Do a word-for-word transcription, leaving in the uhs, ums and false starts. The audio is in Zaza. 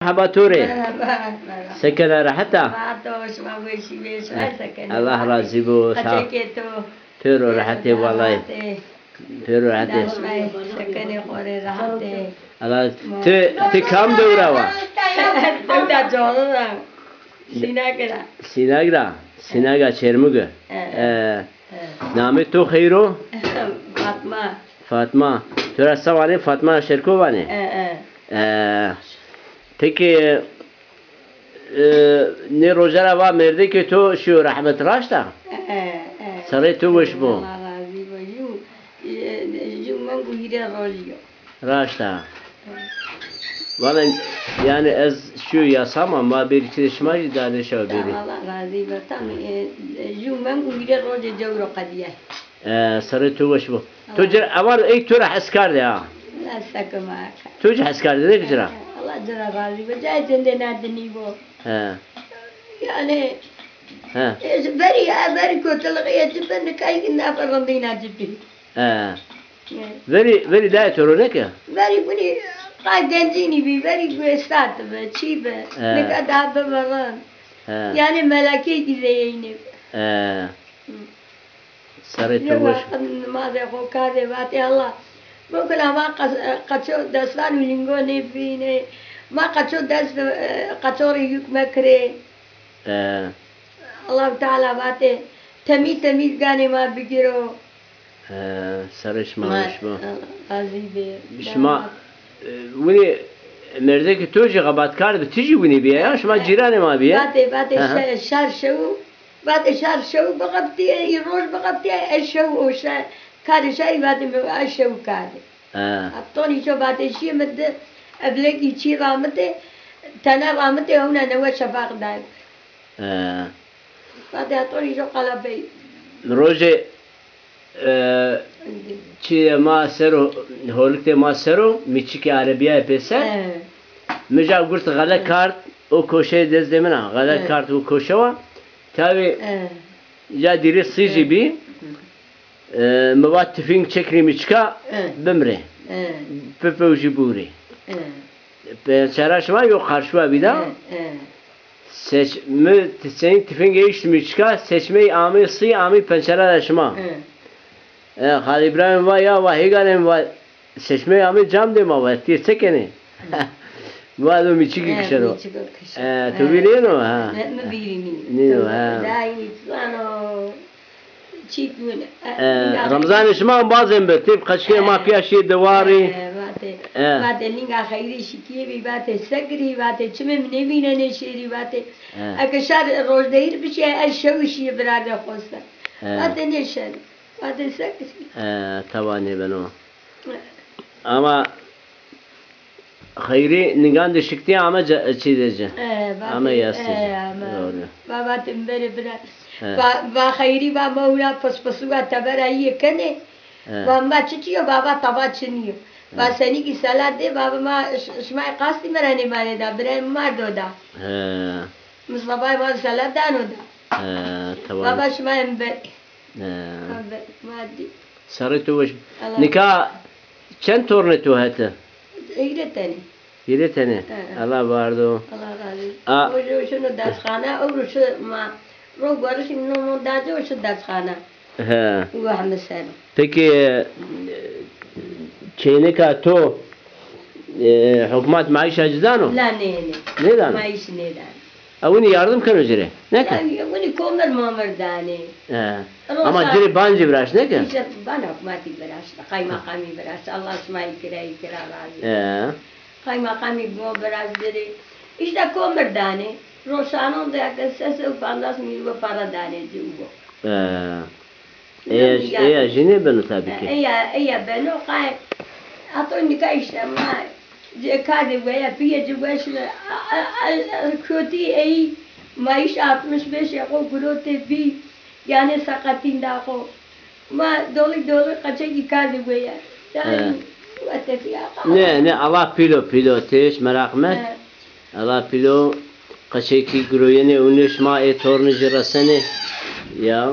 Merhaba to rê. Merhaba, merhaba. Se kena, rehet a? Rehet o, şima weşî bê, şima se kenê? Allah razî bo, sağ ol. Qeçekê to. Pêro rehet ê, wellahî. Pêro rehet ê. Destay, se kenê, xo rê rehet ê. Allah, ti, ti kam dew ra wa? Dewda Canan ra. Sînag ra. Sînag ra. Sînaga Çermûge. E, e. E, namê to xeyr o? Fatma. Fatma. To ra se vanê? Fatma Şerko vanê? E, e. E, peki, e, nê roja ra va mêrdekê to şîyo rehmet, raşt a? E, e. Serrê to weş bo. Allah razî bo. Jû, e, jû meng û hîrê rojî yo. Raşt a. Valla, yanî ez şîyo yasa ma, ma bêrî çirê şima jî da nêşawa bêrî. Allah razî bo. Tam, e, e, jû meng û hîrê rojê cewro qedîyay. E, serrê to weş bo. To ci ra, ewan ey to ra hes kerdê ha. Na seke ma. To ci hes kerdê, nê ki ci ra? Allah ci ra razî bo. Cayê cendê na dinî bo. He. Yanî, he, e, verî, e, verî kotilixîye ci bi, nika kî nafe rindîna ci bî. E. E. Verî, verî dayê to ro, neke? Verî winî qa gencînî bî, verî guestat bi, çî bi. E. Nika daha bibi rind. E. Yanî melekê kî zêyînî bi. E. Hı. Serrê to weş. Nimazê xo kerdê, vatê Allah. Bikila ma qe-, qeço destan û lîngo nêbînê. Ma qeço dest, e, qeço rê yük mekirê. E. Allahu Teala vatê, temîz temîz ganê ma bigiro. E, serrê şima weş bo. Ma, e, razî bê. Şima, e, winî mêrdekê to jî xebatkar bi, ti jî winî bîye ya? Şima cîranê ma bîye. Vatê, vatê, aha, şe-, şar şew Vatê şar şew bixebitîye, î roj bixebitîye, ez şew o şe-, karê şarî vatê mi ez şew kardê. Ha. Tonî şo vatê şîye mi di evlekî çî ramitê, tene ramitê hewna newe şefaq dayê. Ha. Vatê tonî şo qala bey. Rojê E, çîyê ma ser o, holiktê ma ser o, mîçikê erebîyayê pêser. E. Mi ca gurt xele kard, o koşeyê dezdê min a. Xele kard o koşewa. Tawî ca dîrê sî jî bî. E, mi va tifîng çekirî mîçika, bimrê. Pipewjî bûrî. Pençera şima yo qarşiwa bîda. Seç-, mi t-, senî tifingê îşt mîçika, seçmey amê sî, amê pençera de şima. E, Xal Îbrahîm va ya, va hêganê mi, va seçmey amê cam de ma, va tîyê se kenê? Va do mîçikî kişeno. E, to vîrî nêno, ha? Mi vîrî nîno. Nîno, ha. Daîmî zano. Çîk win. E, Remzanê şima embazên bi, têp qeçikê ma pîya şîyê dewarî. E, vatê, vatê linga xeyrî şikîyê bî, vatê se kirî, vatê çimê mi nêvînenê şêrî, vatê eke şar rojdehîr bişîya, ez şewî şîyê biradê xo ser. Vatê nêşerî, vatê se kirî. E, tawa nêbeno. Ama Xeyrî ningan de şiktî ame ce-, çî de ci. E, vatê, ame yastê ci. E, ame. Doğru. Va vatê mi verê bira. E. Va, va Xeyrî va ma wina pispisûga tebera yê kenê. E. Va ma çi çi yo? Va, va tava çinî yo. Va senî kî sela dê, va ma ş-, şima qastî mi ra nêmanê da, birayê mi ma do da. E. Mistefayê ma sela dano da. E, tamam. Va, va şima em be. He. Abi, ma dî. Serrê to weş. Nika çend tornê to hete? Hîrê tenî. Hîrê tenî. He. Allah bardo. Allah razî. A. O jû şino dersxane, o jû şi ma ro guerişî no mon daci o şi dersxane. He. Wehme ser. Peki, e, çêneka to, e, hukmat maîşa ci dano? La nê, nê. Nêdano? Maîş nêdano. A, winî yardim keno ci rê? Neke? Ya, winî komir mamir danê. He. Ama ci rê ban ci viraşt, neke? Îşte ban hukmatî viraşt, qaymeqamî viraşt. Allah şima îkira îkira razî. He. Qaymeqamî bo viraşt ci rê. Îşte komir danê. Roşanon de ke ses û pandas mîl we para danê ci û bo. He. Eya, eya jî nêbeno tabî ke. Eya, eya beno qay. Ato nika îşte ma ci kardê weya, pîyê ci weş a, a, a, kotî ey, maîş altmış beş xo girotê bî, yanê seqetînda xo. Ma dolî dolî qeçekî kardê weya. Yanî wetefîya. Nê, nê, Allah pîl o, pîl o, ti hîç meraq mek. He. Allah pîl o, qeçekî giroyenê û nê şima ê tornî jî resenê. Ya.